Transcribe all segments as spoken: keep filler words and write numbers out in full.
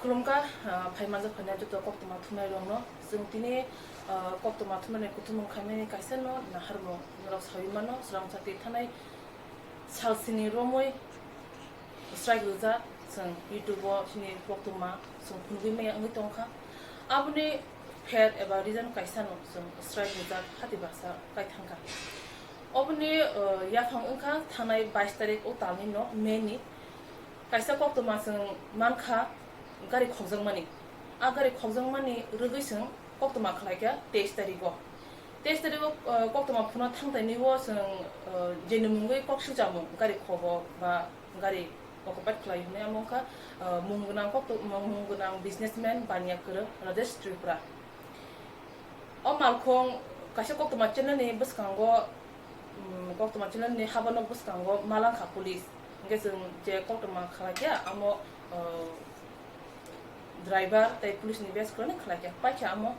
Khulumkha, ah, phai manjak phainai joto koktwma thumnairokno. Chwng tini, ah, koktwma thumnani kuthumung khaimani kaisa no naharmung norok saui mano, Swrangchati thanai salsini romwi strike rijak. Chwng YouTube-o chini koktwma chwng phunugwi maya wngwi tongkha. Aboni pher eba reason kaisa no chwng strike rijak hati baksa kai thangkha. Oboni, ah, yaphang wngkha thanai bais tarik o talni no May ni. Kaisa koktwma chwng mankha gari khokjakmani. A gari khokjakmani rwgwi chwng koktwma khlaikha teis tarigo. Teis tarigo, ah, koktwma phunukna thangtainio chwng, ah, jeni mungwi kok swijamung gari khogo ba gari occupied khlai hwnwi amo wngkha, ah, mung gwnang koktw-, mung gwnang businessman baniya kwrwng Rajesh Tripura. O malkhung kaisa koktwma channel ni bwskango, um, koktwma channel ni habanok bwskango malangkha police. Hwnkhe chwng je koktwma khlaikha amo, uh, driver tei police ni bes kwrwini khlaikha, paikha amo.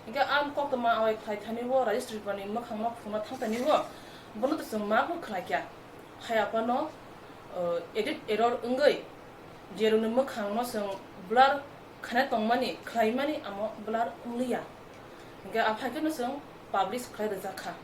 Hwnkhe ang koktwma awai khlai thani o Rajesh Tripura ni mwkhang no phunukna thang thani o bono to chwng ma khlaikha. Hai aphano, uh, edit error wngwi jeroni mwkhang no chwng blur khana tongmani, khlaimani amo blur wngliya. Hwnkhe a phaikhe no chwng publish khlai rwjak kha.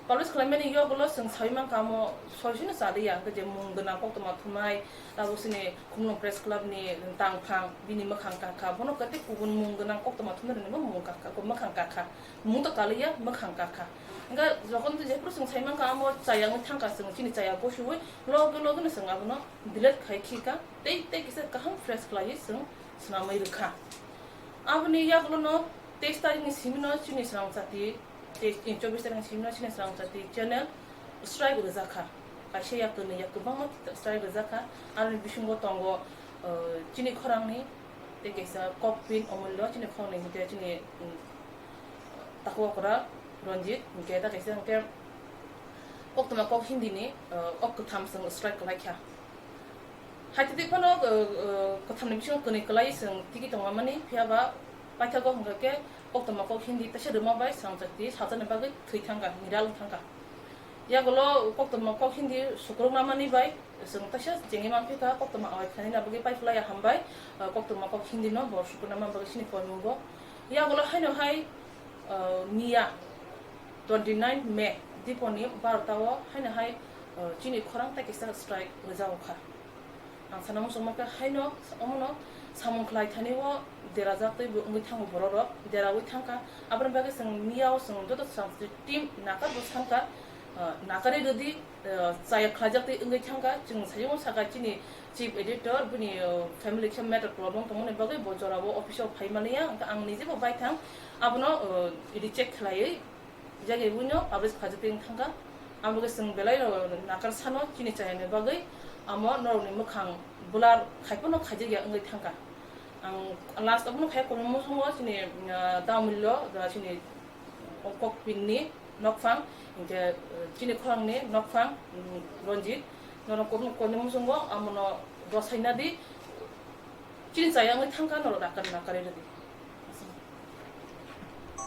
Publish khlaimani yogulo chwng saui mankha amo soisino chaliya, hwnkhe je mung gwnang koktwma thumnai, tabuk chini Khumulwng Press Club ni tangphang, bini mwkhang kakha, bono kwtwi kubun mung gwnang koktwma thumnai rokni bo mung kakha, mwkhang kakha, mung to kaliya, mwkhang kakha. Hwnkhe jokhon jephuru chwng sai mankha amo chaya wngwi thangkha, chwng chini chaya gosiui loge loge no chwng abono delete khai khika, tei tei kisa kaham fresh khlaiwi chwng swnamwi rwkha. Aboni yagulono teis tarikni simino chini Swrangchati, teis, chobbish tarikni simino chini Swrangchati channel strike rwjakha. Kaisa ya kwnwi ya kwbangma strike rwjakha. Aroni bisingo tongo, uh, chini khorangni, tei kaisa Kokpin Omullo, chini khorangni hwnkhe chini, um, Takhuk Okra Ranjit, hwnkhe ta kaisa hwnkhe koktwma kok Hindi ni, uh, kok kwtham chwng strike khlaikha. Haitwi phano, uh, uh, kwthamni bisingo kwnwi kwlai chwng tigi tongmani, phiya ba paithago hwnkha khe koktwma kok Hindi teisa rwma bai Swrangchati salsani bagwi thwi thangkha, niral wng thangkha. Yagulo koktwma kok Hindi sukruknamani bai chwng teisa chengwi manphi kha, koktwma awai khlaina bagwi paiphlaiya hambai, uh, koktwma kok Hindi no bo sukruknama bagwi chini koimungo. Yagulo haino hai, uh, miya twenty nine May diponi barota o haino hai, uh, chini khorang tai kisa strike rwjago kha. Ang sana muchungma khe haino omono samung khlai thani o derajak tei bo wngwi thango borok rok, deraui thangkha. Aboni bagwi chwng miya o chwng joto chwng team nakar bo sankha, uh, nakarwi rwdi, uh, chaya khlaijak tei wngwi thangkha. Chwng sayung sakha chini chief editor bini, uh, family khe matter problem tongmani bagwi bo jora o office o phai maliya, hwnkhe ang nije bo bai thang abono, uh, reject khlaiwi. Jagwi buino publish khaijak tei wng thangkha. Abo khe chwng belai no nakar sano chini chayani bagwi amo norokni mwkhang blur khai phano khaijak ya wngwi thangkha. Ang last abono khai kono muchungo chini, ah, Daumillo, da chini Kokpinni nokphang, hwnkhe, eh, chini khorangni nokphang, mm, Ranjit, norok kono, kono muchungo amono rwsaina di, chini chaya wngwi thangkha norok nakar nakar rwdi.